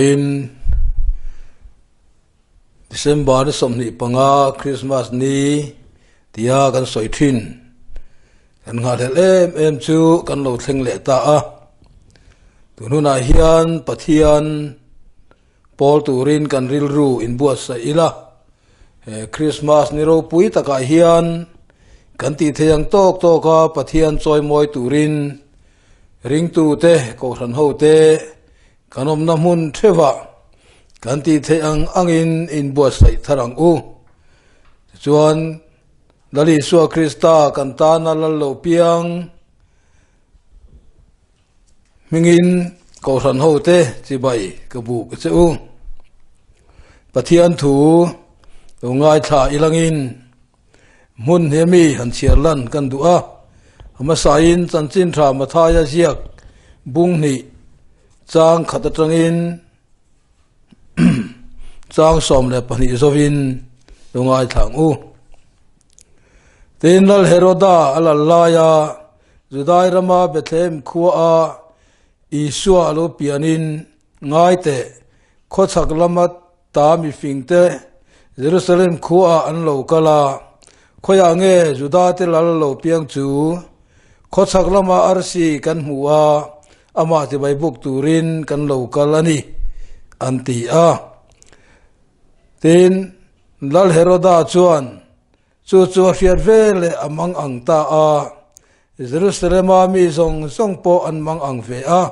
Vawiin December ni 25 Christmas ni tia kan sawi thin. Kan nghahhlelh em em chu kan lo thleng leh ta a. Tun hunah hian Pathian pawl turin kan rilru inbuatsaih ila. He Christmas ni ropui takah hian kan tih theih ang tawk tawka Pathian chawimawi turin ringtute, kohhran hote kan awmna hmun theuhah kan tih theih ang angin inbuatsaih thar ang u. Tichuan, Lal Isua Krista kan tana lal lo piang hmingin Kohhran hote chibai ka buk a che u. Pathian thu lo ngaithla ilangin hmun hi mi han chhiar lan kan duh a. A hmasain chanchin tha Mathaia ziak bung hnih chang khat atangin Chang 12 zawin lo ngaithla ang u. Tin, Lal Heroda a lal laia Judai rama Bethlehem khuaa Isua a lo pianin ngai teh, khawchhak lama ta mifingte Jerusalem khuaah an lo kal a, khawiah nge Judate lal lo piang chu? Khawchhak lama arsi kan hmu a, amah tibai buk turin kan lo kal a ni, an ti a. Tin, Lal Heroda chuan chu chu a hriat ve leh a mang ang ta a, Jerusalema mi zawng zawng pawh an mang ang ve a.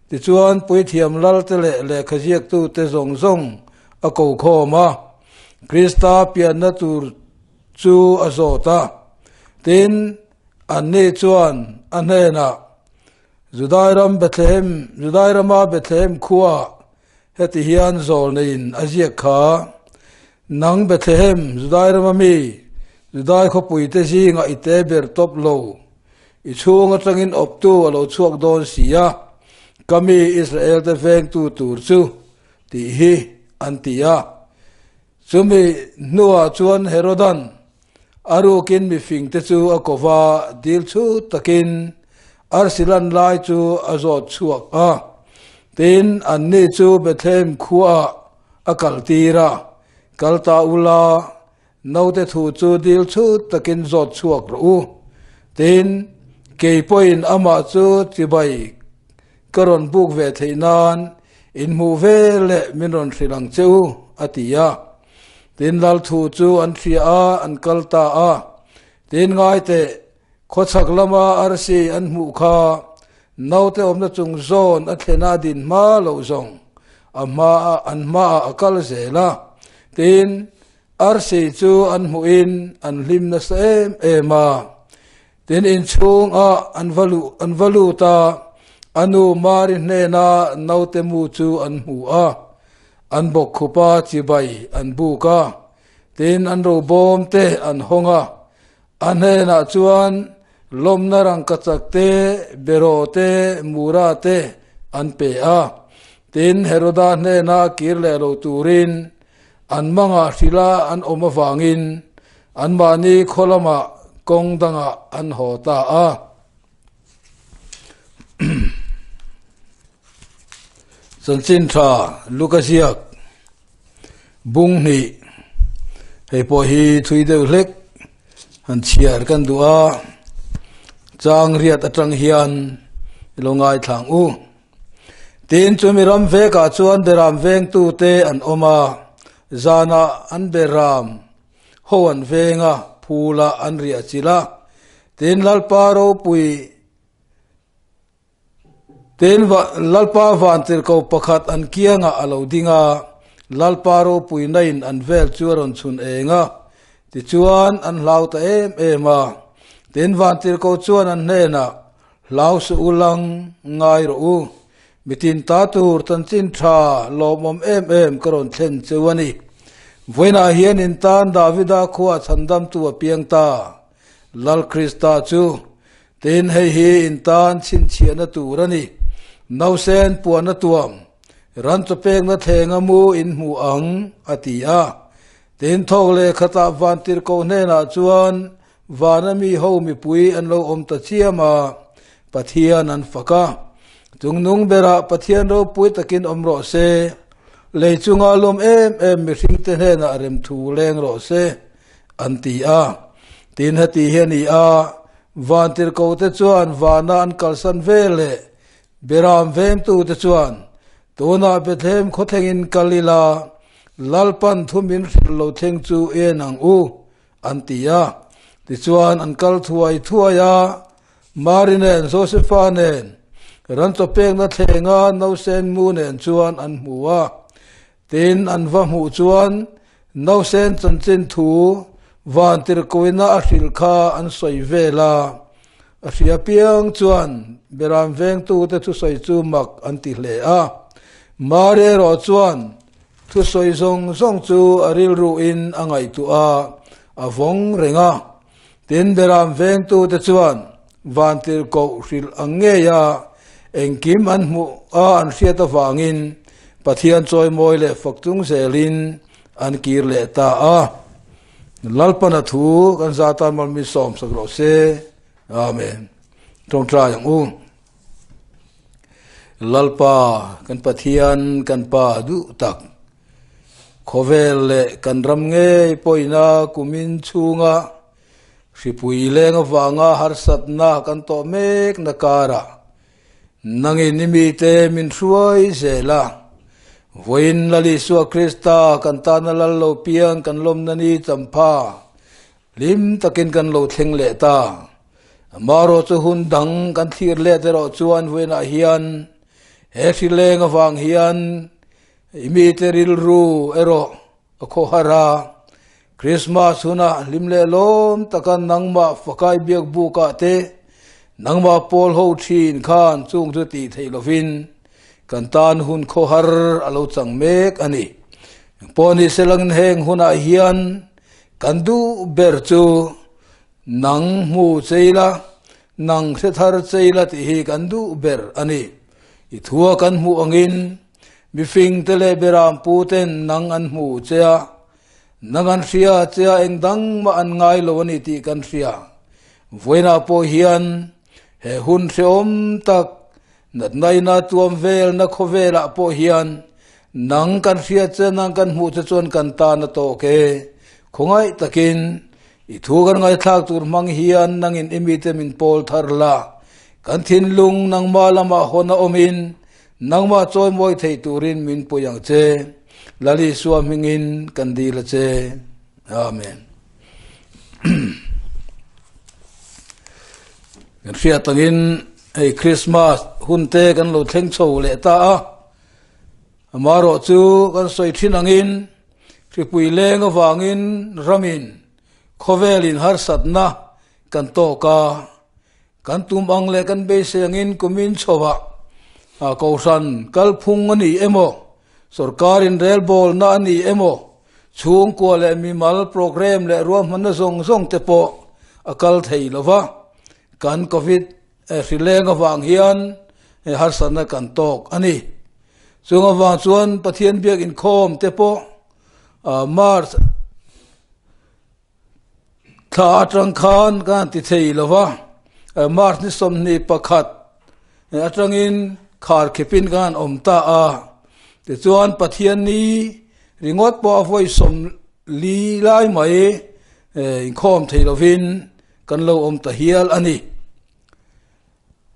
Tichuan, puithiam lalte leh lehkhaziaktute zawng zawng a ko khawm a, Krista pianna tur chu a zawt a. Tin, anni chuan a hnenah, Judai ram Bethlehem, Judai rama Bethlehem khuaah heti hian zawl neiin a ziak kha, Nang Bethlehem, Judai rama mi, Judai khawpuite zingah i te ber tawp lo, i chhung atangin awptu a lo chhuak dawn si a, ka mi Israelte vengtu tur chu, tih hi an ti a. Chumi hnuah chuan Herodan a rukin mifingte chu a ko va, dil chhut takin arsi lan lai chu a zawt chhuak a. Tin, anni chu Bethlehem khuaah a kaltir a, Kal ta ula, naute thu chu dil chhut takin zawt chhuak rawh u. Tin, kei pawhin amah chu chibai ka rawn buk ve theih nan inhmuh ve leh min rawn hrilh ang che u, a ti a. Tin, lal thu chu an hria a, an kal ta a. Tin, ngai teh, khawchhak lama arsi an hmuh kha naute awmna chung zawn a thlena din hma loh zawng a hma an hmaah a kal zel a. Tin, arsi chu an hmuhin an hlim nasa em em a. Tin, inchhungah an va luh an va lut a, a nu Mari hnena naute mu chu an hmu a, an bawkkhup a, chibai an buk a. Tin, an robawm te an hawng a, a hnenah chuan lawmna rangkachak te, beraw te, mura te an pe a. Tin, Heroda hnena kir leh lo turin an mangah hrila an awm avangin anmahni khaw lamah kawng dangah an haw ta a. Chanchin tha Luka ziak bung hnih hei pawh hi thui deuh hlek han chhiar kan duh a, chang riat atang hian i lo ngaithla ang u. Tin, chumi ram vekah chuan beram vengtute an awm a, zanah an beram ho an veng a, phulah an riah chilh a. Tin, Lalpa ropui Tin, Lalpa vantirhkoh pakhat an kiangah a lo ding a, Lalpa ropui nain an vel chu a rawn chhun eng a, tichuan an hlau ta em em a. Tin, vantirhkoh chuan an hnenah, Hlau suh u lang ngai rawh u. Mitin ta tur chanchin tha lawmawm em em ka rawn thlen cheu a ni. Vawiinah hian in tan Davida khua chhandamtu a piang ta, Lal Krista chu. Tin, hei hi in tan chhinchhiahna tur a ni. Nausen puanna tuam, ran chawpekna thlenga mu in hmu ang, a ti a. Tin, thawk leh khatah vantirhkoh hnenah chuan Vana mi ho mipui an lo awm ta chiam a, Pathian an fak a. Chungnung berah Pathian ropui takin awm rawh se, lei chunga lawm em em mihringte hnenah remthu leng rawh se, an ti a. Tin, heti hi a ni a, vantirhkohte chuan vana an kalsan veleh Beram vengtute chuan, Tunah Bethlehem khawthlengin kal ila, Lalpan thu min hrilh lo thleng chu en ang u, an ti a. Tichuan, an kal thuai thuai a, Mari nen, Josefa nen, ran chawpekna thlenga nausen mu nen chuan an hmu a. Tin, an va hmuh chuan nausen chanchin thu vantirhkoina a hrilh kha an sawi vel a. A hria piang chuan beram vengtute thusawi chu mak an ti hle a. Mari erawh chuan thusawi zawng zawng chu a rilruin a ngaihtuah a, a vawng reng a. Tin, beram vengtute chuan vantirhkoh hrilh ang ngeia engkim an hmuh a an hriat avangin Pathian chawimawi leh fak chung zelin an kir leh ta a. Lalpana thu kan za tan mal mi sawm sak rawh se. Amen. Tawngtai ang u. Lalpa kan Pathian kan Pa duh tak. Khawvel leh kan ram ngei pawhina kumin chhunga hripui leng avanga harsatna kan tawh mekna karah nangin i mite min hruai zel a. Vawiin Lal Isua Krista kan tana lal lo piang kan lawmna ni champha hlim takin kan lo thleng leh ta. Amaherawh chu hun dang kan thlir let erawh chuan vawiinah hian he hri leng avang hian I mite rilru erawh a khawhar a, Krismas hunah hlim leh lawm taka nangmah fakai biak bukah te nangmah pawl ho thin khan chung chu tih theih lovin kan tan hun khawhar a lo chang mek a ni. Engpawh ni selangin heng hunah hian kan duh ber chu nang hmu chei la, nang hre thar chei la tih hi kan duh ber a ni. I thua kan hmuh angin Mifingte leh berampu ten nang an hmu che a, nang an hria che a eng dang mah an ngai lo a ni tih kan hria. Vawiinah pawh hian he hun hrehawm tak natna ina tuam velna khawvelah pawh hian nang kan hria che, nang kan hmuh che chuan kan tan a tawk e. Khawngaih takin i thu kan ngaithlak tur hmang hian nangin i mite min pawl thar la, kan thinlung nangmah lamah hawn a awmin Nangmah chawimawi thei turin min pui ang che, Lal Isua hmingin kan dil a che. Amen. Kan hriat angin hei Christmas hun te kan lo thleng chho leh ta a, amaherawh chu kan sawi thin angin hripui leng avangin ramin khawvelin harsatna kan tawk a, Kan tum ang leh kan beisei angin kumin chhovah Kohhran kalphung a ni emaw, sorkar inrelbawlna a ni emaw, chhungkua leh mimal programme leh ruahmanna zawng zawng te pawh a kal thei lo va, kan Covid hri leng avang hian harsatna kan tawk a ni. Chung avang chuan Pathian biak inkhawm te pawh March Thla atang khan ka han ti thei lo va, March ni 21 atangin khar khipin ka han awm ta a, tichuan Pathian ni ringawt pawh a vawi 40 lai mai inkhawm thei lovin kan lo awm ta hial a ni.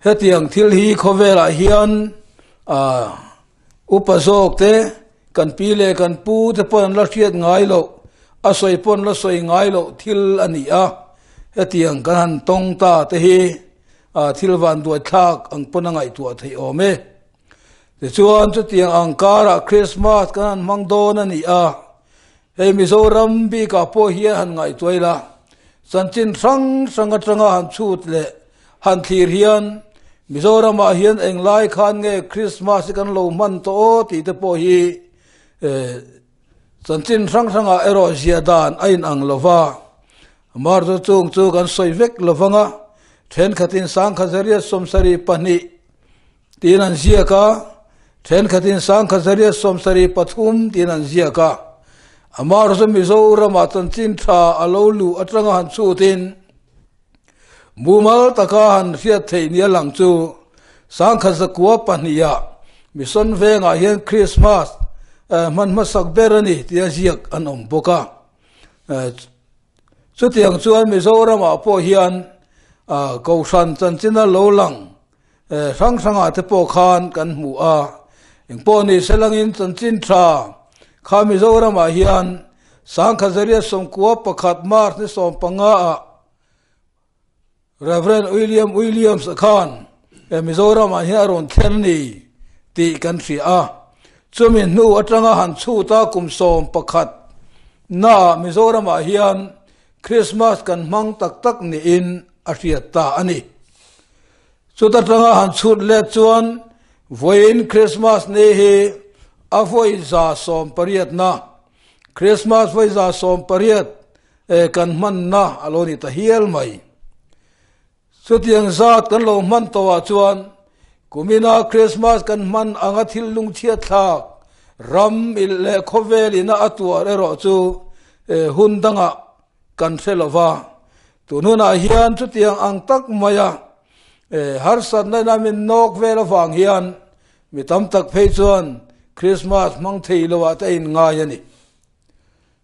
Hetiang thil hi khawvelah hian upa zawk te, kan pi leh kan pu te pawh an la hriat ngai loh, a sawi pawh an la sawi ngai loh thil a ni a. Hetiang kan han tawng ta te hi thil vanduai thlak ang pawn a ngaihtuah theih awm e. Tichuan chutiang ang karah Krismas kan han hmang dawn a ni a, hei Mizoram bikah pawh hian han ngaihtuah ila, chanchin hrang hrang atanga han chhut leh han thlir hian Mizoramah hian englai khan nge Krismas hi kan lo hman tawh aw tih te pawh hi chanchin hrang hrangah erawh zia dan a inang lo va. Amaherawhchu chung chu kan sawi vek lo vang a, thenkhatin 1972 Tiin an ziak a, thenkhatin 1973 tiin an ziak a. Amaherawhchu Mizoramah chanchin tha a lo luh atanga han chhutin mumal taka han hriat theih nia lang chu. 1902 Mission vengah hian Krismas hman hmasak ber a ni tia ziak an awm bawk a. Chutiang chuan Mizoramah pawh hian Kohhran chanchina lo lang hrang hrangah te pawh khan kan hmu a. Engpawh ni selangin chanchin tha kha Mizoramah hian 1991 March ni 15 ah Rev. William Williams a khan Mizoramah hian a rawn thlen a ni tih kan hria a. Chumi hnu atanga han chhut a kum 11 naah Mizoramah hian Christmas kan hmang tak tak niin a hriat ta a ni. Chuta tanga han chhut let chuan vawiin Christmas ni hi a vawi 180na, Christmas vawi 180 E kan hmanna a lo ni ta hial mai. Chutiang zat kan lo hman tawhah chuan kumina Krismas kan hman anga thil lungchhiat thlak ram leh khawvel ina a tuar erawh chu hun dangah kan hre lo va. Tun hunah hian chutiang ang tak maia harsatna ina min nawk vel avang hian mi tam tak phei chuan Krismas hmang thei loah te a inngai a ni.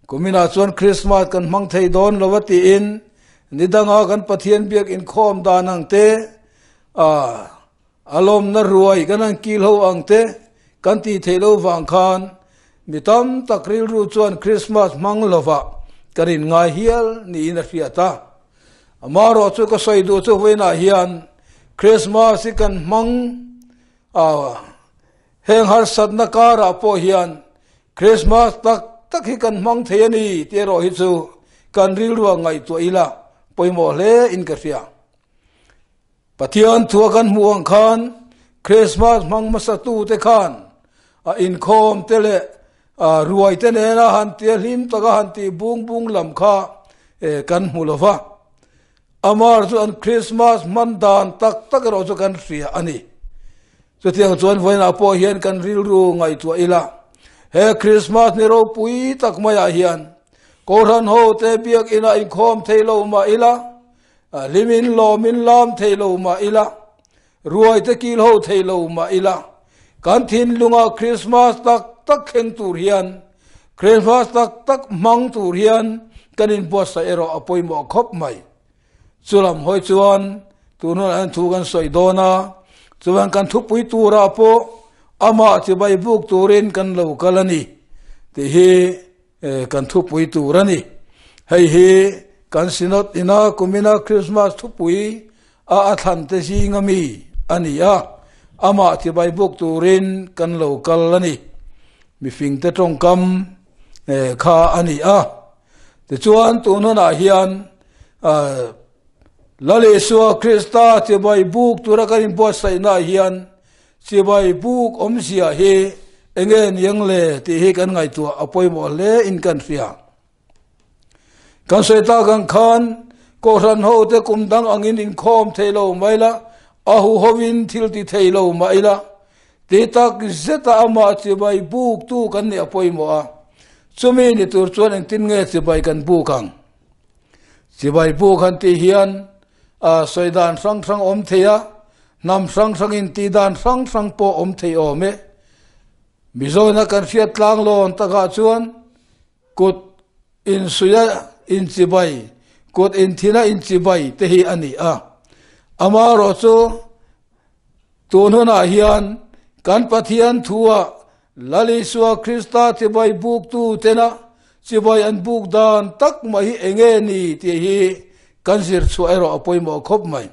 Kuminah chuan Krismas kan hmang thei dawn lo a tiin ni danga kan Pathian biak inkhawm dan ang te, a lawmna ruai kan han kil ho ang te kan tih theih lo vang khan mi tam tak rilru chuan Krismas hmang lovah kan inngai hial niin a hriat a. Amaherawh chu ka sawi duh chu vawiinah hian Krismas hi kan hmang a. Heng harsatna karah pawh hian Krismas tak tak hi kan hmang thei a ni tih erawh hi chu kan rilruah ngaihtuah ila pawimawh hle in ka hria. Pathian thua kan hmuh ang khan Krismas hmang hmasatute khan a inkhawm te leh ruai te nena han tia hlim taka han tih bung bung lam kha kan hmu lo va. Amar chu an Krismas hman dan tak tak erawh chu kan hria a ni. Chutiang chuan vawiinah pawh hian kan rilru ngaihtuah ila, he Krismas ni ropui tak maiah hian Kohhran hote biakinah inkhawm thei lo mah ila, hlimin lawmin lam thei lo mah ila, ruaite kil ho thei lo mah ila, kan thinlungah Krismas tak tak thleng tur hian, Krismas tak tak hmang tur hian kan inbuatsaih erawh a pawimawh khawp mai. Chu lam hawi chuan tun hunah hian thu kan sawi dawn a, chuan kan thupui turah pawh amah chibai buk turin kan lo kal a ni tih hi kan thupui tur a ni. Hei hi kan Synod ina kumina Krismas thupui a a thlan te zinga mi a ni a, amah chibai buk turin kan lo kal a ni. Mifingte tawngkam kha a ni a. Tichuan tun hunah hian Lal Isua Krista chibai buk tura kan inbuatsaihnaah hian chibai buk awmzia hi enge niang le tih hi kan ngaihtuah a pawimawh hle in kan hria. Kan sawi tak ang khan Kohhran hote kum dang angin inkhawm thei lo mai la, a huhovin thil ti thei lo mah ila, Ti tak zeta amah chibai buktu kan nih a pawimawh a, chumi ni tur chuan engtin nge chibai kan buk ang? Chibai buk han tih hian sawi dan hrang hrang awm thei a, hnam hrang hrangin tih dan hrang hrang pawh awm thei awm e. Mizona kan hriat tlanglawn takah chuan kut insuia inchibai, kut inthina inchibai te hi a ni a, amaherawh chu Tun hunah hian kan Pathian thua Lal Isua Krista chibai buktu tena chibai an buk dan tak mai hi enge ni tih hi kan zir chhuah erawh a pawimawh khawp mai.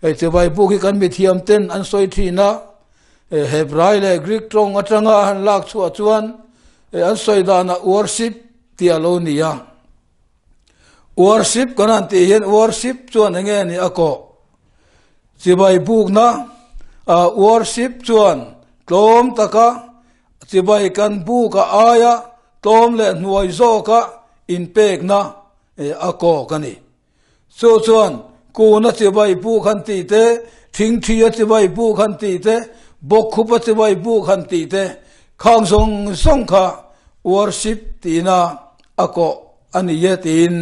Hei chibai buk hi kan mithiam ten an sawi thin a, Hebrai leh Greek tawng atanga han lak chhuah chuan an sawi danah worship tih a lo ni a. Worship kan han tih hian worship chuan enge ni a kawh? Chibai bukna worship chuan tlawm taka chibai kan buk a aia tlawm leh hnuai zawka inpekna a kawk a ni. Chu chuan kuna chibai buk han tih te, thingthia chibai buk han tih te, bawkkhupa chibai buk han tih te, khang zawng zawng kha worship tina a kawh a ni e tiin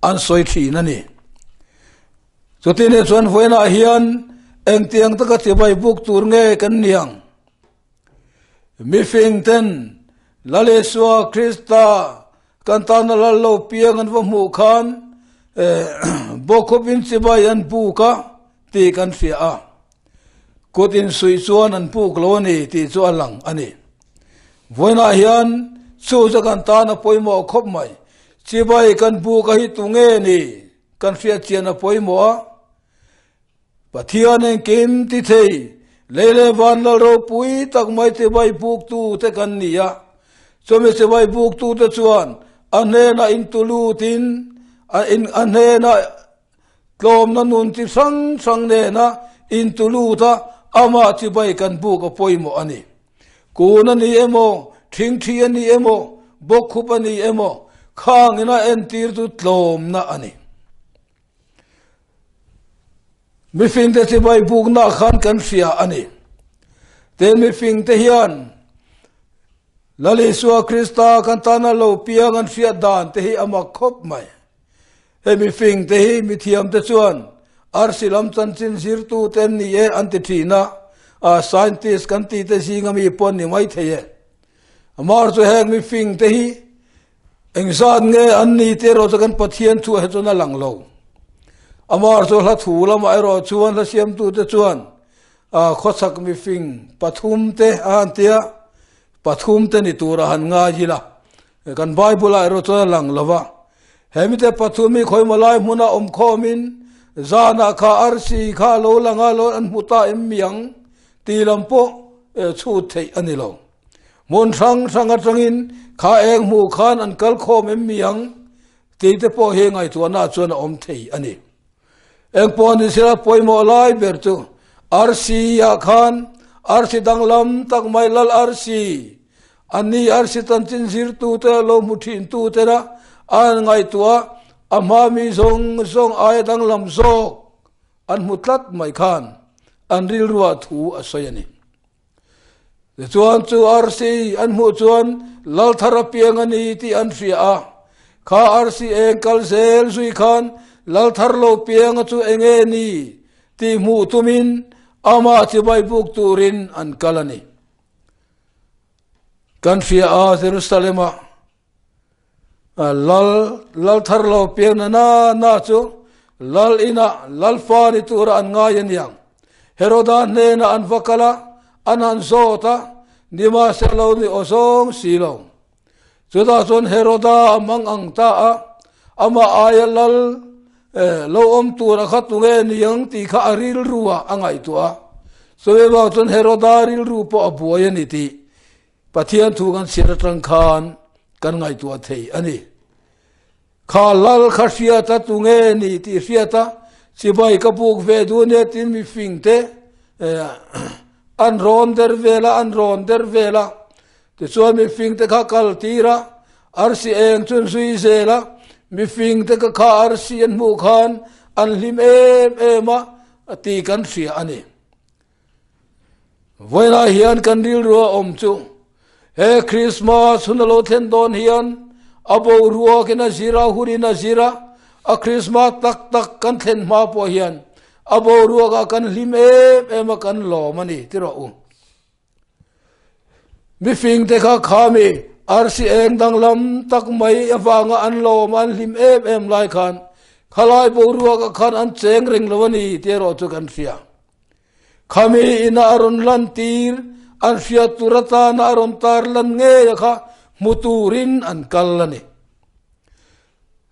an sawi thin a ni. Chutine chuan vawiinah hian Engtiang taka chibai buk tur nge kan ni ang? Mifing ten Lal Isua Krista kan tana lal lo piang an va hmuh khan bawkkhawpin chibai an buk a tih kan hria a. Kut insuih chuan an puk lo a ni tih chu a lang a ni. Vawiinah hian chu chu kan tan a pawimawh khawp mai. Chibai kan buk a hi tu nge ni kan hriat chian a pawimawh a. Pathian engkim ti thei, lei leh van lal ropui tak mai chibai buktu te kan ni a. Chumi chibai buktu te chuan a hnenah intulutin a hnenah Tlawmna nun chi hrang hrang nena intulut a, amah chibai kan buk a pawimawh a ni. Kun a ni emaw, thingthi a ni emaw, bawkkhup a ni emaw, khangin a entir chu tlawmna a ni. Mifingte chibai bukna khan kan hria a ni. Tin mifingte hian Lal Isua Krista kan tana lo piang an hriat dan te hi a mak khawp mai. Hei mifing te hi mithiam te chuan arsi lam chanchin zirtu te an ni e an ti thin a, a scientist kan tih te zinga mi pawh an ni mai thei e. Amar chu heng mifing te hi engzat nge an ni te erawh chu kan Pathian thu ah hi chuan a lang lo. Amar chu hla thu lamah erawh chuan hla siamtu te chuan a khawchhak mifing pathum te a han tia pathum te ni tur a han ngai ila. Kan Bible ah erawh chuan a lang lo va. He mite pathum hi khawimaw lai hmuna awm khawmin zanah kha arsi kha a lo lang a, lo an hmu ta em mi ang tih lam pawh chhut theih a ni lo. Hmun hrang hrang atangin kha eng hmuh khan an kal khawm em mi ang tih te pawh hi ngaihtuahna chuan a awm thei a ni. Engpawh ni sela pawimawh lai ber chu arsi ah khan arsi danglam tak mai lal arsi Anni arsi chanchin zirtute lo hmu thintute la an ngaihtuah a hma mi zawng zawng aia danglam zawk an hmu tlat mai khan an rilruah thu a sawi a ni. Tichuan chu arsi an hmuh chuan lal thar a piang a ni tih an hria a, kha arsi eng kal zel zui khan lal thar lo pianga chu enge ni tih hmuh tumin amah chibai buk turin an kal a ni. Kan hria a Jerusalem-a lal lal thar lo piang na na na chu lal inah lal fa ni tura an ngai a niang. Heroda hnenah an va kal a, an han zawt a, nimahse lo ni aw zawng si lo. Chutah chuan Heroda a mang ang ta a, amah aia lal lo awm tura kha tunge niang tih kha a rilruah a ngaihtuah a. Chumi vang chuan Heroda rilru pawh a buai a ni tih Pathian thu kan chhiat atang khan kan ngaihtuah thei a ni. Kha lal kha hriat a tunge ni tih hriat a, chibai ka buk ve duh ania tiin mifing te an rawn der vel a, an rawn der vel a. Tichuan mifing te kha kal tir a, arsi eng chu an zui zel a, mifing te ka kha arsi an hmuh khan an hlim em em a tih kan hria a ni. Vawiinah hian kan rilru a awm chu he Krismas hun a lo thlen dawn hian a boruakin a zir a, hunin a zir a, a Krismas tak tak kan thlen hma pawh hian a boruakah kan hlim em em a, kan lawm a ni ti rawh u. Mifing te kha khami arsi eng danglam tak mai avanga an lawm an hlim em em lai khan khalai boruak ah khan an cheng reng lo a ni tih erawh chu kan hria. Khami ina a rawn lan tir an hriat tur atana a rawn tar lan ngei a kha hmu turin an kal a ni.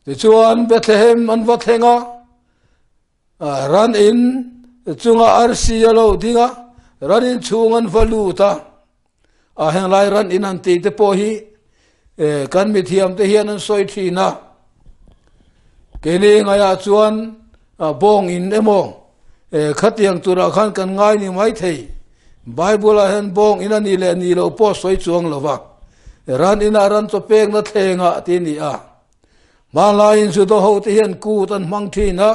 Tichuan Bethlehem an va thleng a. Ran in chunga arsi a lo ding a, ran in chhung an va lut a, a henglai ran in an tih te pawh hi kan mithiam te hian an sawi thin a, keini ngaiah chuan bawng in emaw khatiang turah khan kan ngai ni mai thei, Bible ah hian bawng in a nih leh nih loh pawh sawi chuang lo va, ran inah ran chaw pekna thlengah tih a ni a. Hmanlaiin Juda hote hian kut an hmang thin a,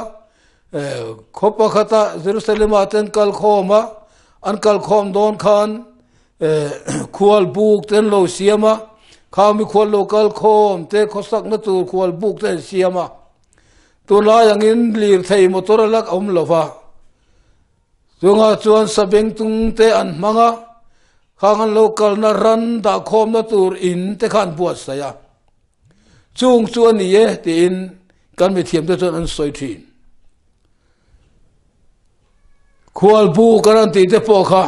khaw pakhata Jerusalem-ah te an kal khawm a, an kal khawm dawn khan khual buk te an lo siam a, khang mikhual lo kal khawm te khawsakna tur khual buk te an siam a. Tunlai angin lirthei motor a la awm lo va. Chungah chuan sabengtung te an hmang a, khang an lo kalna ran dahkhawmna tur in te kha an buatsaih a. Chung chu a ni e tiin kan mithiamte chuan an sawi thin. Khualbu kan han tih te pawh kha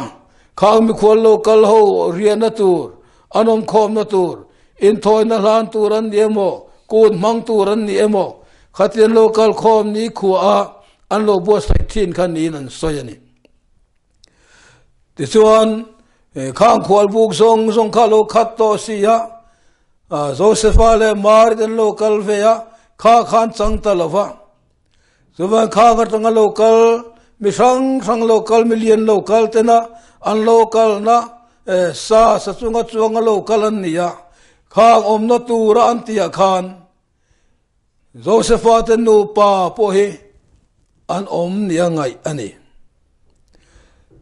khang mikhual lo kal ho riahna tur, an awmkhawmna tur, inthawina hlan tur an ni emaw, kut hmang tur an ni emaw, khatiang lo kal khawm ni khuaah an lo buatsaih thin kha niin an sawi a ni. Tichuan, khang khualbuk zawng zawng kha lo khat tawh si a, Josefa leh Mari te an lo kal ve a, kha khan chang ta lo va. Chuvan khang atanga lo kal, mi hrang hrang lo kal, mi lian lo kal tena an lo kalna sa sa chunga chuanga lo kal an ni a, khang awmna tura an tihah khan Josefa te nupa pawh hi an awm nia ngaih a ni.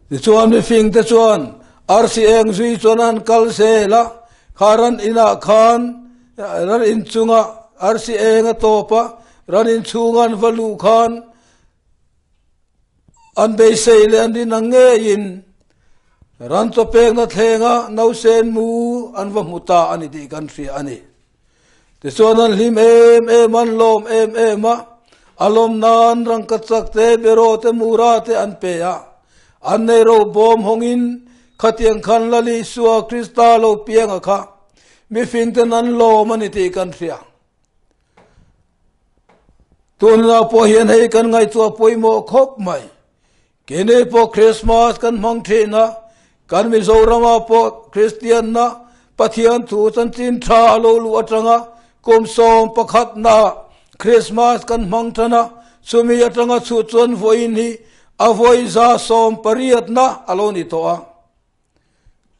Tichuan mifing te chuan arsi eng zui chuan an kal zel a, kha ran inah khan ran in chunga arsi eng a tawp a, ran in chhunga an va luh khan an beisei leh an rin ang ngeiin ran chaw pekna thlenga nausen mu an va hmu ta a ni tih kan hria a ni. Tichuan an hlim em em a, an lawm em em a, a lawm nan rangkachak te, beraw te, mura te an pe a. An nei ro bawm hawngin khatiang khan Lal Isua Krista lo piang a kha mifing ten an lawm a ni tih kan hria. Tunah pawh hian hei kan ngaihtuah pawimawh khawp mai. Keini pawh Krismas kan hmang thin a, kan Mizoramah pawh Kristianna Pathian thu chanchin tha a lo luh atanga kum 11 naah Krismas kan hmang tan a, chumi atanga chhut chuan vawiin hi a vawi 180 na a lo ni tawh a,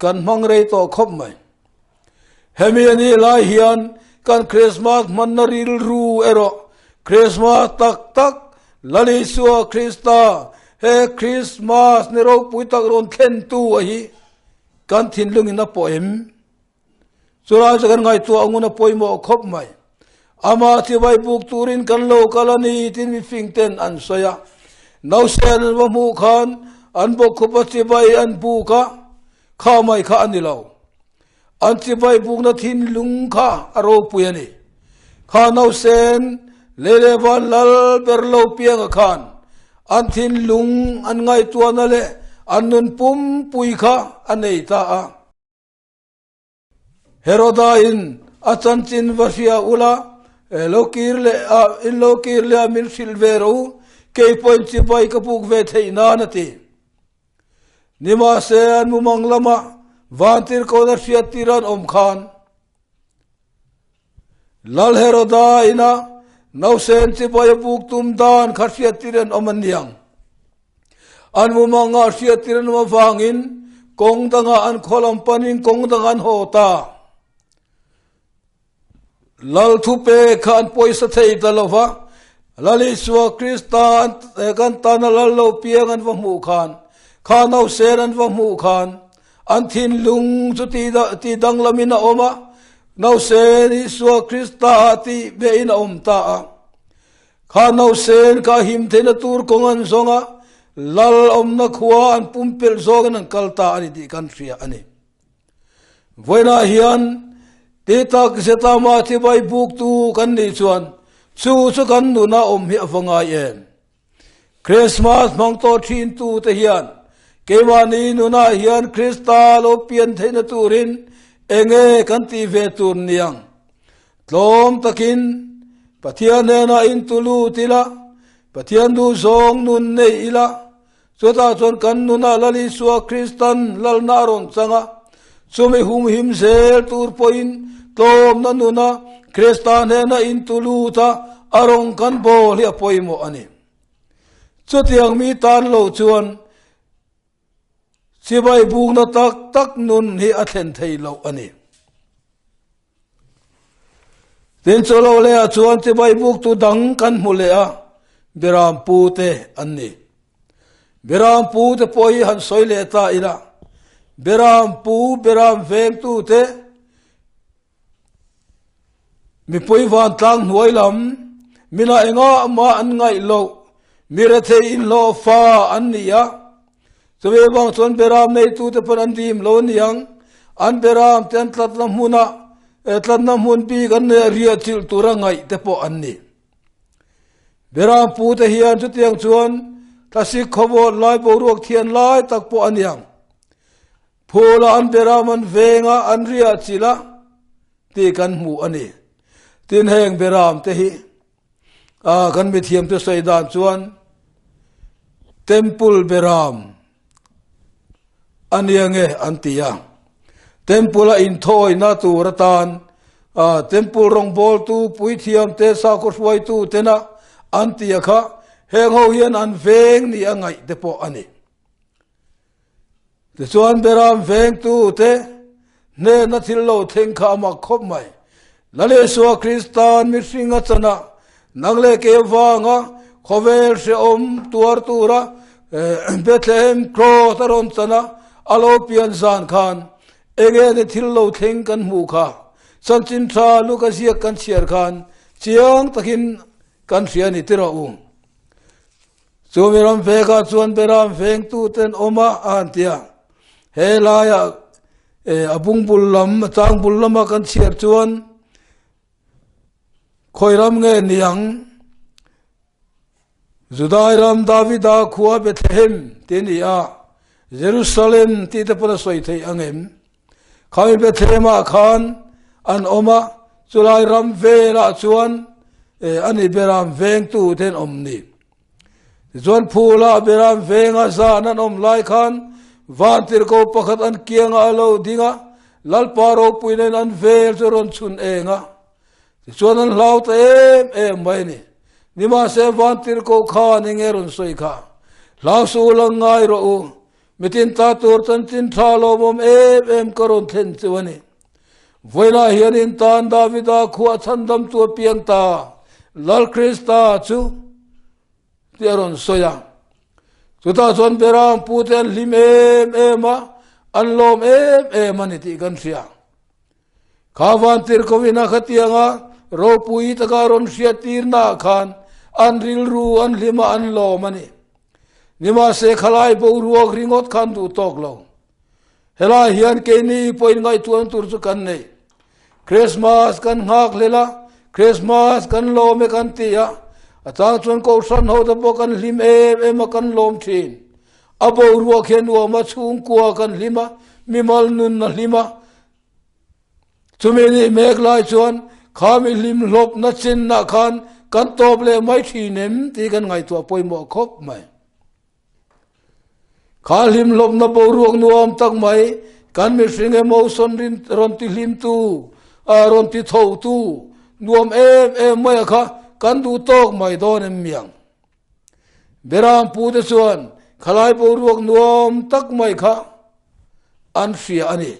kan hmang rei tawh khawp mai. Hemi a nih lai hian kan Krismas hmanna rilru erawh Krismas tak tak Lal Isua Krista he Krismas ni ropui tak rawn thlentu a hi kan thinlungin a pawh em? Chulai chu kan ngaihtuah ngun a pawimawh khawp mai. Amah chibai buk turin kan lo kal a ni tiin mifing ten an sawi a. Nausen an va hmuh khan an bawkkhupa chibai an buk a, kha mai kha a ni lo. An chibai bukna thinlung kha a ropui a ni. Kha nausen lei leh van lal ber lo pianga khan an thinlung an ngaihtuahna leh an nun pumpui kha a nei ta a. Heroda-in a chanchin va hria ula, lo kir leh a, in lo kir leh a min hrilh ve rawh u, kei pawhin chibai ka buk ve theih nan a ti. Nimahse, an mumang lama vantirhkohna hriattir an awm khan, Lal Heroda ina nausen chibai a buk tum dan kha hriattir an awm a niang. An mumanga hriattir an awm avangin kawng dangah an khaw lam panin kawng dangah an haw ta. Lal thupe kha an pawisa thei ta lo va, Lal Isua Krista kan tana lal lo piang an va hmuh khan, kha nausen an va hmuh khan, an thinlung chu ti danglamin a awm a, nausen Isua Krista ah tih behin a awm ta a. Kha nausen kha him theihna tur kawng an zawng a, lal awmna khua an pumpelh zawngin an kal ta a ni tih kan hria a ni. Vawiinah hian ti tak zeta mah chibai buktu kan nih chuan chu chu kan nuna awm hi a va ngai em? Krismas hmang tawh thintu te hian keimahni nunah hian Krista lo pian theihna turin enge kan tih ve tur niang? Tlawm takin Pathian hnenah intulut ila, Pathian duhzawng nun nei ila, Chutah chuan kan nunah Lal Isua Kristan lalna a rawn chang a, chumi humhim zel tur pawhin tlawmna nuna Krista hnena intulut a, a rawn kan bawl hi a pawimawh a ni. Chutiang mi tan lo chuan chibai bukna tak tak nun hi a thlen thei loh a ni. Tin, chu lo lehah chuan chibai buktu dang kan hmu leh a, Biram pu te an ni. Biram pu te pawh hi han sawi leh ta ila, Biram pu, Biram vengtu te, mipui vantlang hnuai lam, mina engah mah an ngaih loh, mi rethei inhlawhfa an ni a. Chumi avang chuan beram neitute pawn an dim lo aniang, an beram te an tlatna hmuna tlatna hmun bik an nei a riah chilh tura ngaih te pawh an ni. Beram pute hian chutiang chuan thlasik khawvawt lai boruak thian lai tak pawh aniang. Phula an beram an veng a, an riah chilh a tih kan hmuh a ni. Tin heng beram te hi a kan mithiam te sawi dan chuan Temple beram a nia nge an ti a. Temple a inthawina tur atan Temple rawngbawltu puithiam te sakhaw hruaitu tena an ti a kha heng ho hian an veng ni a ngaih te pawh a ni. Tichuan Beram vengtute hnena thil lo thleng kha a mak khawp mai. Lal Isua Krista'n mihring a chan a, nang leh kei avanga khawvel hrehawm tuar tura Bethlehem Cross a rawn chan a, a lo pian zan khan enge ni thil lo thleng kan hmuh kha chanchin tha Luka ziak kan chhiar khan chiang takin kan hria a ni ti rawh u. Chu mi ram vekah chuan Beram vengtuten awm a, a han ti a. He laiah a bungbul lam, a changbul lama kan chhiar chuan khawi ram nge ni ang? Judai ram Davida khua Bethlehem tih a ni a, Jerusalem tih te pawn a sawi theih ang em? Khami Bethlehem-ah khan an awm a, chulai ram velah chuan a ni Beram vengtu te an awm ni. Tichuan phulah Beram venga zan an awm lai khan vantirhko pakhat an kiangah a lo ding a, Lalpa ropui nen an vel chu rawn chhun eng a. Tichuan an hlau ta em em mai a ni. Nimahse vantirhko khan enge rawn sawi kha, Hlau suh u lang ngai rawh u, Mitin ta tur chanchin tha lawmawm em em ka rawn thlen chu a ni. Vawilah hian in tan Davida khuah chhandamtu a piang ta, Lal Krista chu tih a rawn sawi a. Chutah chuan Beram pute an hlim em em a, an lawm em em a ni tih kan hria. Kha vantirhkovina khatianga ropui taka rawn hriattirnaah khan an rilru an hlim a, an lawm a ni. Nimahse khalai boruak ringawt khan duh tawk lo. Helai hian keini pawhin ngaihtuahna tur chu kan nei. Christmas kan nghak hlel a, Christmas kan lawm e kan ti a, a chang chuan Kohhran ho te pawh kan hlim em em a kan lawm thin. A boruak hian nuam a, chhungkua kan hlim a, mimal nun a hlim a, Chumi nih mek lai chuan kha mi hlimhlawpna chinah khan kan tawp leh mai thin em tih kan ngaihtuah pawimawh khawp mai. Kha hlimhlawpna boruak nuam tak mai kan mihring emotion rawn ti hlimtu, rawn ti thotu nuam em em maia kha kan duh tawk mai dawn em miang. Beram pute chuan khalai boruak nuam tak mai kha an hria a ni.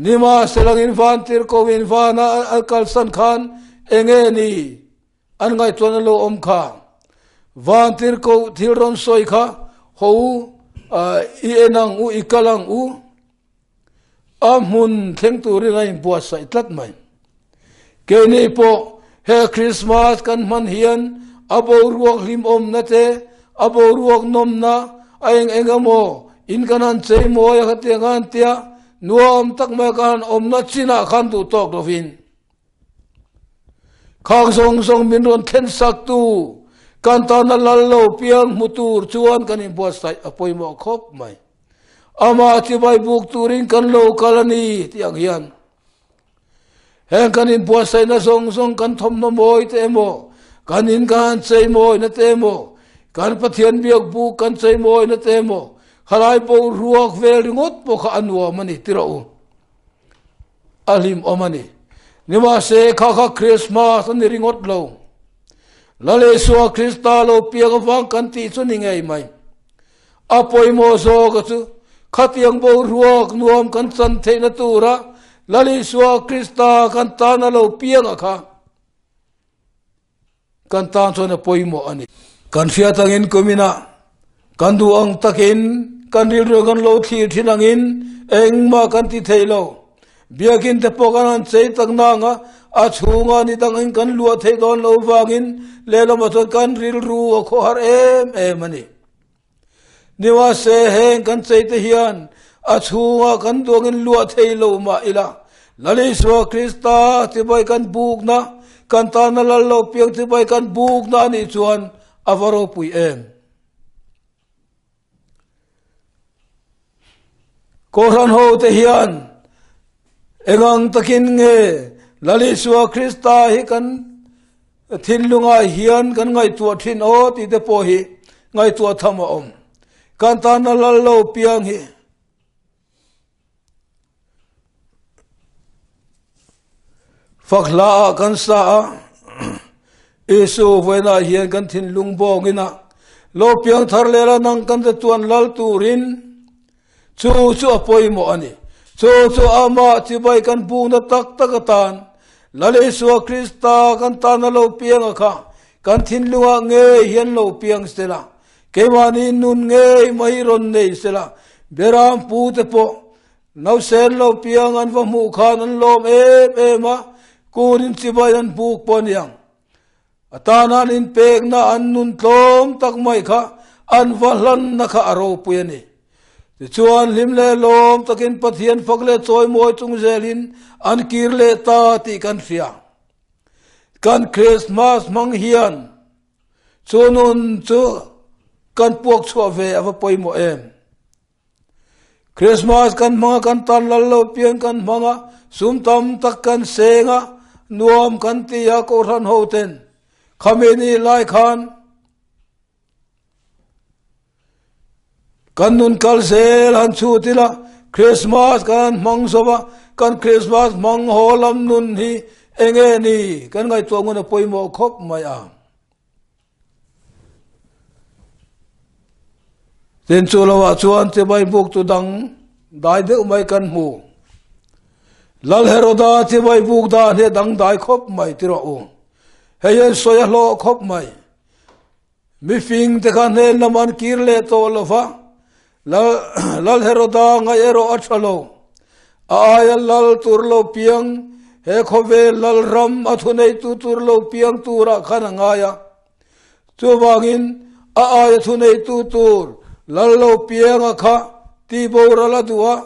Nimahselangin vantirhkohin vana a kalsan khan enge ni an ngaihtuahna lo awm kha? Vantirhkoh thil rawn sawi kha ho u, i en ang u, i kal ang u. A hmun thleng turin a inbuatsaih tlat mai. Keini pawh he Krismas kan hman hian a boruak hlimawmna te, a boruak nawmna, a eng eng emaw in kan han chei mawi a khatiang a han tia, nuam tak mai kan han awmna chinah khan duh tawk lovin Khang zawng zawng min rawn thlen saktu kan tana lal lo piang hmu tur chuan kan inbuatsaih a pawimawh khawp mai. Amah chibai buk turin kan lo kal a ni tih ang hian heng kan inbuatsaihna zawng zawng kan thawmhnaw mawi te emaw, kan in kan han chei mawina te emaw, kan Pathian biak buk kan chei mawina te emaw, khalai boruak vel ringawt pawh kha a nuam a ni ti rawh u. A hlimawm a ni. Nimahse kha kha Krismas a ni ringawt lo. Lal Isua Krista lo piang avang kan tih chu ni ngei mai. A pawimawh zawk a chu khatiang boruak nuam kan chan theihna tura Lal Isua Krista kan tan a lo piang a kha kan tan chuan a pawimawh a ni. Kan hriat angin kuminah kan duh ang takin kan rilru kan lo thlir thin angin engmah kan ti thei lo. Biakinn te pawh kan han chei tak nang a, a chhunga ni dangin kan luah theih dawn lo vangin lehlamah chuan kan rilru a khawhar em em a ni. Nimahse heng kan chei te hian a chhungah kan duangin luah thei lo mah ila, Lal Isua Krista chibai kan bukna, kan tana lal lo piang chibai kan bukna a nih chuan a va ropui em. Kohhran ho te hian engang takin nge Lal Isua Krista hi kan thinlungah hian kan ngaihtuah thin aw tih te pawh hi ngaihtuah tham a awm. Kan tana lal lo piang hi. Fak hla ah kan sa a, Isu vawiinah hian kan thinlung bawngin a lo piang thar leh la nang kan chatuan lal turin chu chu a pawimawh a ni. Chu chu amah chibai kan bukna tak tak atan Lal Isua Krista kan tana lo piang a kha kan thinlungah ngei hian lo piang sela Keimahni nun ngei mai rawn nei sela, Beram pu te pawh nausen lo piang an va hmuh khan an lawm em em a, kunin chibai an buk pawh a niang. A tana an inpekna an nun tlawm tak mai kha an va hlanna kha a ropui a ni. Tichuan hlim leh lawm takin Pathian fak leh chawimawi chung zelin an kir leh ta tih kan hria. Kan Krismas hmang hian Chu nun chu kan puak chhuah ve a va pawimawh em? Christmas kan hmang a, kan tan lal lo pian kan hmang a, sum tam tak kan seng a, nuam kan ti a Kohhran ho ten khami ni lai khan Kan nun kal zel han chhut ila, Christmas kan han hmang zo va, kan Christmas hmang haw lam nun hi eng nge ni kan ngaihtuah ngun a pawimawh khawp mai a. Tin chu lovah chuan chibai buk tu dang dai deuh mai kan hmu. Lal Heroda chibai buk dan hi a dang dai khawp mai ti rawh u. Hei hian sawi a hlawh khawp mai. Mifing te kha hnen lam an kir leh tawh lo va, Lal Heroda ngaih erawh a tha lo. A aia lal tur lo piang, he khawvel lal ram a thuneitu tur lo piang turah khan a ngai a. Chuvangin a aia thuneitu tur lal lo pianga kha tihboral a duh a.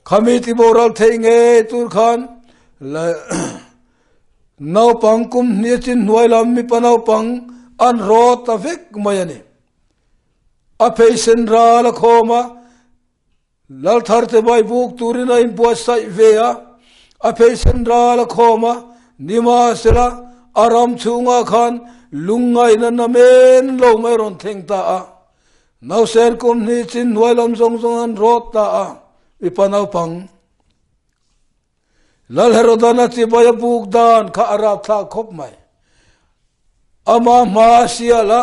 Khami tiboral theih ngei tur khan naupang kum hnih chin hnuai lam mipa naupang an rawt ta vek mai a ni. A pheisen ral a khawm a, Lalthar te bai buk turin a inbuatsaih ve a, a pheisen ral a khawm a, nimahsela a ram chhungah khan lungngaihna namen lo mai rawn thleng ta a. Nausen kum hnih chin hnuai lam zawng zawng an rawt ta a, mipa naupang Lal Herodana chibai a buk dan kha a rapthlak khawp mai. Ama hma a sial a,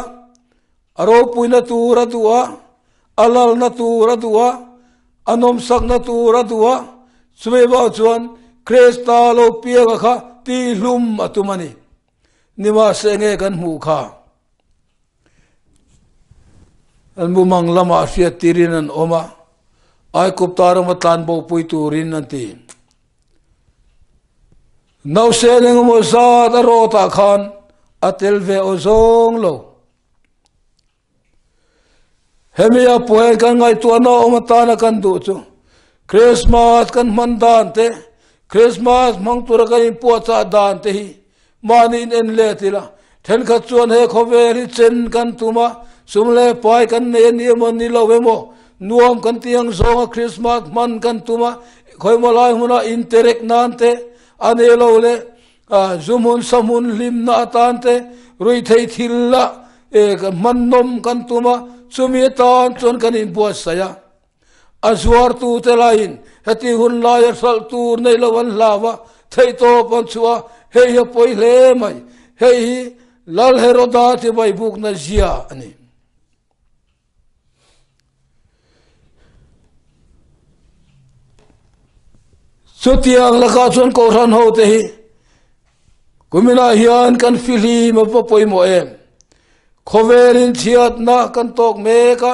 a ropuina tur a duh a, a lalna tur a duh a, a nawmsakna tur a duh a, chumi vang chuan Krista lo pianga kha tihlum a tum a ni. Nimahse nge kan hmuh kha? An mumang lamah hriat tirin an awm a, Aigupta rama tlanbo pui turin an ti. Nausen engemaw zat a rawtah khan a tel ve aw zawng lo. Hemi a puain kan ngaihtuahna awm atana kan duh chu Christmas kan hman dan te, Christmas hmang tura kan inpuahchah dan te hi mahni in en let ila. Thenkhat chuan he khawvel hi chen kan tum a, sum leh pai kan nei a ni emaw ni lo emaw, nuam kan ti ang zawnga Christmas hman kan tum a, khawimaw lai hmuna interek nan te a ni lo le Zu hmun sa hmun hlimna atan te ruihtheih thil la hman nawm kan tum a, chumi atan chuan kan inbuatsaih a. A zuartute lahin heti hun laia hralh tur nei lo an hlau a, theihtawp an chhuah a, hei hi a pawi hle mai. Hei hi Lal Heroda tivaibukna zia a ni. Chutiang lakah chuan Kohhran hote hi kuminah hian kan fihlim a va pawimawh em? Khawvelin chhiatna kan tawk mek a,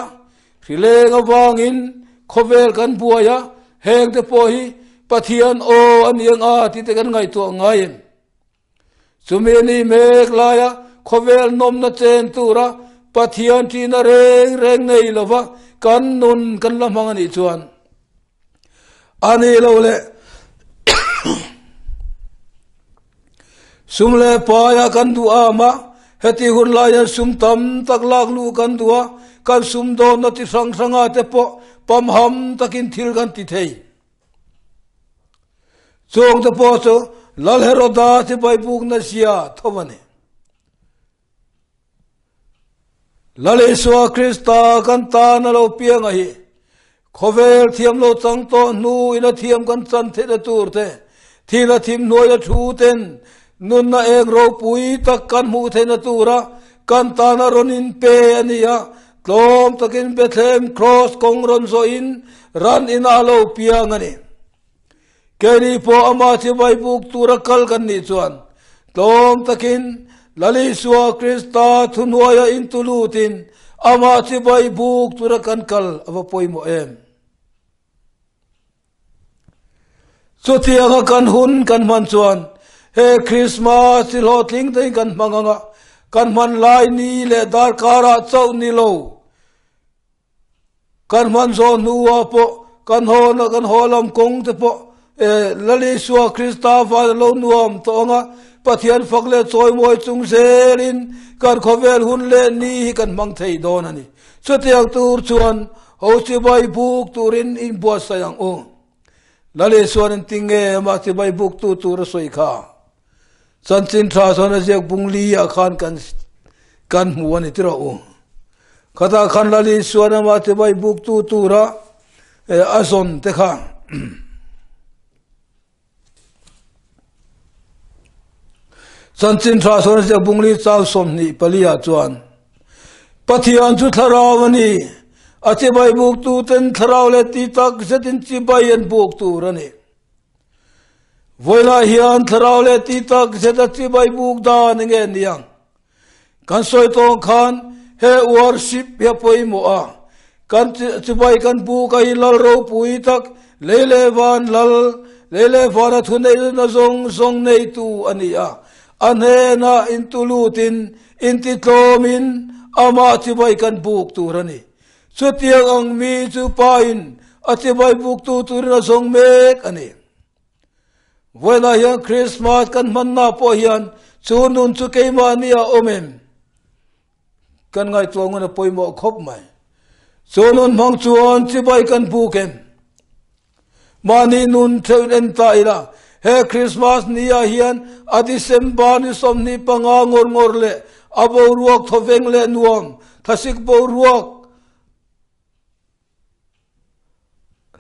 hrileng avangin khawvel kan buai a, hengte pawh hi Pathian aw a ni ang a tih te kan ngaihtuah ngai em? Chumi ni mek laia khawvel nawmna chen tura Pathian ṭihna reng reng nei lova kan nun kan la hmang a nih chuan a ni lo le. Sum leh paia kan duh am a, heti hun lai hian sum tam tak lak luh kan duh a, kan sum dawnna ti hrang hranga te pawh pamham takin thil kan ti thei. Chung te pawh chu Lal Heroda chibai bukna zia tho a ni. Lal Isua Krista kan tan a lo piang a hi khawvel thiam lo chang tawh hnu in a thiam kan chan theihna tur te, thil a thim hnuai a thu ten nunna eng ropui tak kan hmuh theihna tura kan tan a rawn in pe a ni a, tlawm takin Bethlehem Cross kawng rawn zawhin ran inah a lo piang a ni. Keini pawh amah chibai buk tura kal kan nih chuan tlawm takin Lal Isua Krista thuhnuaia intulutin amah chibai buk tura kan kal a va pawimawh em? Chutianga kan hun kan hman chuan he Krismas chi hlawhtling takin kan hmang ang a, kan hman lai ni leh darkarah chauh ni lo. Kan hman zawh hnuah pawh kan hawna kan haw lam kawng te pawh Lal Isua Krista van a lo nuam tawh ang a, Pathian fak leh chawimawi chung zelin kan khawvel hun leh ni hi kan hmang thei dawn a ni. Chutiang tur chuan ho chibai buk turin inbuatsaih ang u. Lal Isua'n engtinge amah chibai buktu tur a sawi kha? Chanchin tha chuan a ziak bung li ah khan kan kan hmu a ni ti rawh u. Khatah khan Lal Isuan ama chibai buktu tura a zawn te kha Chanchin tha chuan a ziak bung li chau 24 ah chuan Pathian chu thlarau a ni, a chibai buktu ten thlarau leh ti tak zetin chibai an buk tur a ni. Vawilah hian thlarau leh ti tak zet a chibai buk dan enge niang? Kan sawi tawng khan he worship hi a pawimawh a, kan chibai kan buk a hi lal ropui tak, lei leh van lal, lei leh vana thuneihna zawng zawng neitu a ni a, a hnenah intulutin, intitlawmin amah chibai kan buk tur a ni. Chutiang ang mi chu pain a chibai buktu turin a zawng mek a ni. Vawiinah hian Krismas kan hmanna pawh hian chu nun chu keimahni a awm em? Kan ngaihtuah ngun a pawimawh khawp mai. Chu nun hmang chuan chibai kan buk em? Mahni nun theuhin en ta ila, he Krismas ni-ah hian a December ni 25 ngawr ngawr leh a boruak thawveng leh nuam, thlasik boruak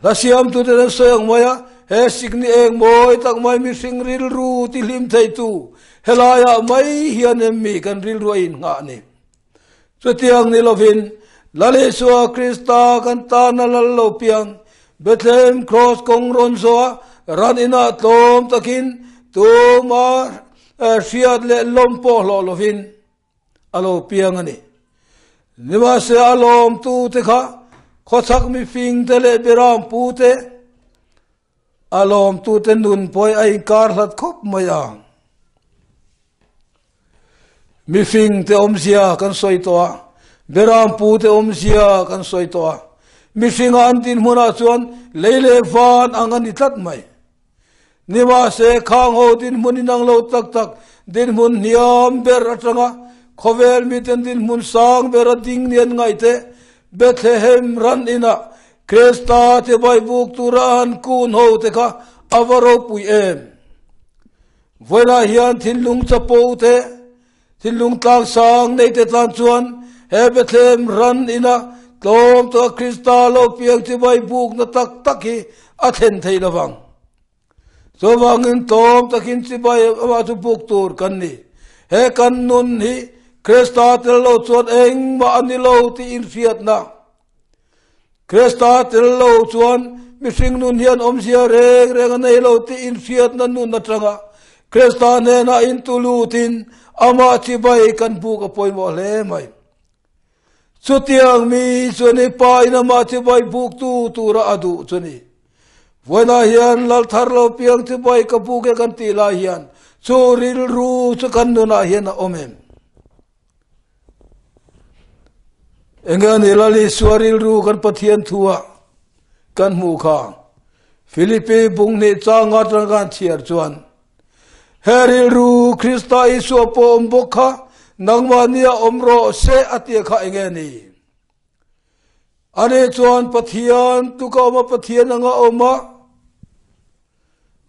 hla siamtute an sawi ang mai a, he sikni eng mawi tak mai mihring rilru tihlim theitu helaiah mai hian em mi kan rilru a innghah ni. Chutiang ni lovin, Lal Isua Krista kan tana lal lo piang, Bethlehem Cross kawng rawn zawha ran inah tlawm takin tuma hriat leh lawm pawh hlawh lovin a lo piang a ni. Nimahse a lawmtute kha khawchhak mifingte leh berampute A lawmtute nun pawh a inkar hlat khawp mai a. Mifingte awmzia kan sawi tawh a, Berampute awmzia kan sawi tawh a. Mihringa an dinhmunah chuan lei leh van ang a ni tlat mai. Nimahse, khang ho dinhmun inang lo tak tak, dinhmun hniam ber atanga khawvel miten dinhmun sang bera ding ni an ngaih te, Bethlehem ran inah Krista te Baibuk tura an kun ho te kha a va ropui em? Vawilah hian thinlung chapo te, thinlung tlangsang nei te tlan chuan he Bethlehem ran ina tlawm taka Krista lo piang chi Baibukna tak tak hi a thlen thei lovang. Chuvangin tlawm takin chibai amah chu buk tur kan ni. He kan nun hi Krista tel lo chuan engmah a ni lo tih inhriatna. Krista tel lo chuan mihring nun hian awmzia reng reng a nei lo tih inhriatna nun atanga Krista hnenah intulutin amah chibai kan buk a pawimawh hle mai. Chutiang mi chu ni pa in amah chibai buktu tura a duh chu ni. Vawiinah hian lal thar lo piang chibai ka buk e kan tih lai hian chu rilru chu kan nunah hian a awm em? Enge a nih Lal Isua rilru kan Pathian thua kan hmuh kha Philippi bung hnih changa atang kan chhiar chuan he rilru Krista Isua pawh awm bawk kha nangmahnia awm rawh se a tia kha enge ni? Ani chuan Pathian tuka awm a Pathian anga awm a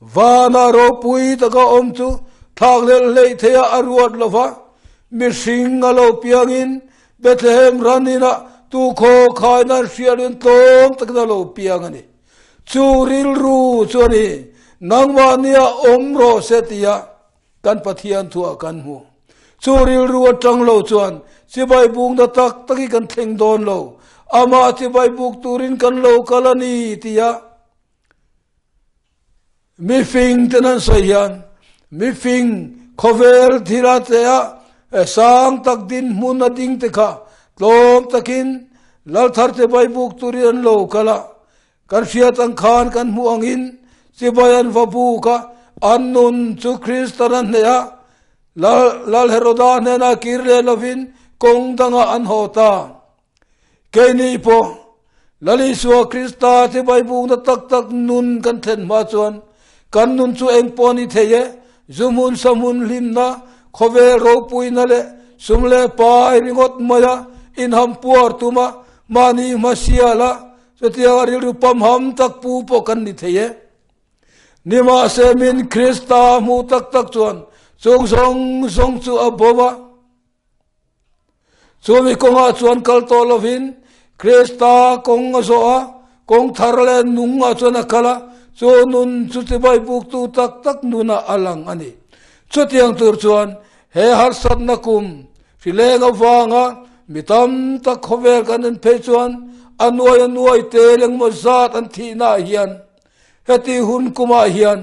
Vana ropui taka awm chu thlakhlelh hleih theiha a ruat lo va, mihring a lo piangin Bethlehem ran inah tukhaw khaina an hriatrin tlawm takin a lo piang a ni. Chu rilru chu a ni, nangmahnia awm rawh se tia kan Pathian thuah kan hmu. Chu rilru atang lo chuan chibai bukna tak tak hi kan thleng dawn lo, amah chibai buk turin kan lo kal a ni tia Mifing ten an sawi hian mifing khawvel thila che a sang tak dinhmun a ding te kha tlawm takin Lalthar chibai buk turin an lo kal a, kan hriat ang khan kan hmuh angin chibai an va buk a, an nun chu Kristan a hneh a, Lal Heroda hnenah kir leh lovin kawng dangah an haw ta. Keini pawh Lal Isua Krista chibai bukna tak tak nun kan thlen hma chuan kan nun chu eng pawh a ni thei e, zu hmun sa hmun hlimna, khawvel ropuina leh sum leh pai ringawt maia inham puar tuma mahni hma siala chutianga rilru pamham tak pu pawh kan ni thei e. Nimahse min Krista hmuh tak tak chuan chung zawng zawng chu a bo a. Chumi kawngah chuan kal tawh lovin Krista kawng a zawh a, kawng thar leh nungah chuan a kal a, chu nun chu chibai buktu tak tak nunah a lang a ni. Chutiang tur chuan he harsatna kum hrileng avanga mi tam tak khawvel kan en phei chuan a nuai a nuai te lengmaw zat an thihnaah hian Heti hun kumah hian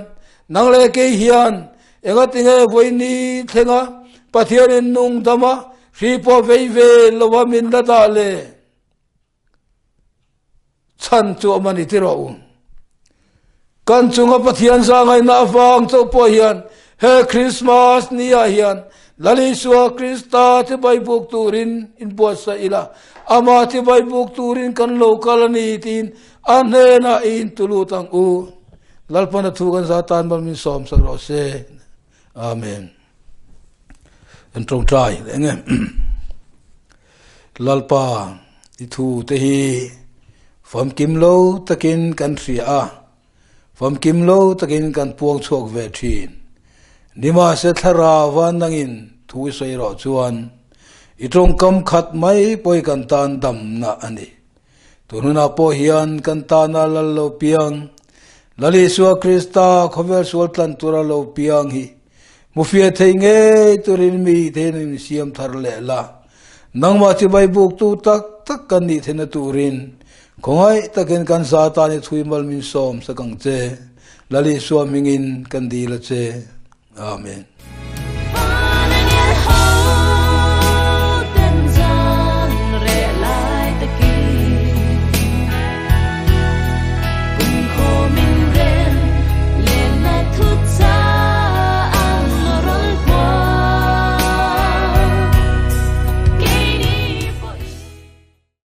nang leh kei hian engatinge vawiini thlenga Pathianin nung dama hri pawh vei ve lova min la dah le? Chhan chu awm a ni ti rawh u. Kan chunga Pathian zahngaihna avang chauh pawh hian he Krismas ni ah hian Lal Isua Krista chibai buk turin inbuatsaih ila, amah chibai buk turin kan lo kal a ni tiin A hnenah i intulut ang u. Lalpan a thu kan za tan mal min sawm sak rawh se. Amen. Kan tawngtai leh nge. Lalpa i thu te hi famkim lo takin kan hria a, famkim lo takin kan puang chhuak ve thin. Nimahse thlarau nangin thu i sawi rawh chuan i tawngkam khat mai pawh hi kan tan damna a ni. Tun hunah pawh hian kan tana lal lo piang, Lal Isua Krista khawvel sual tlan tura lo piang hi hmufiah thei ngei turin mi thein in siam thar leh la. Nangmah chibai buktu tak tak kan nih theihna turin khawngaih takin kan za tan i thui mal min sawm sak ang che. Lal Isua hmingin kan dil a che. Amen.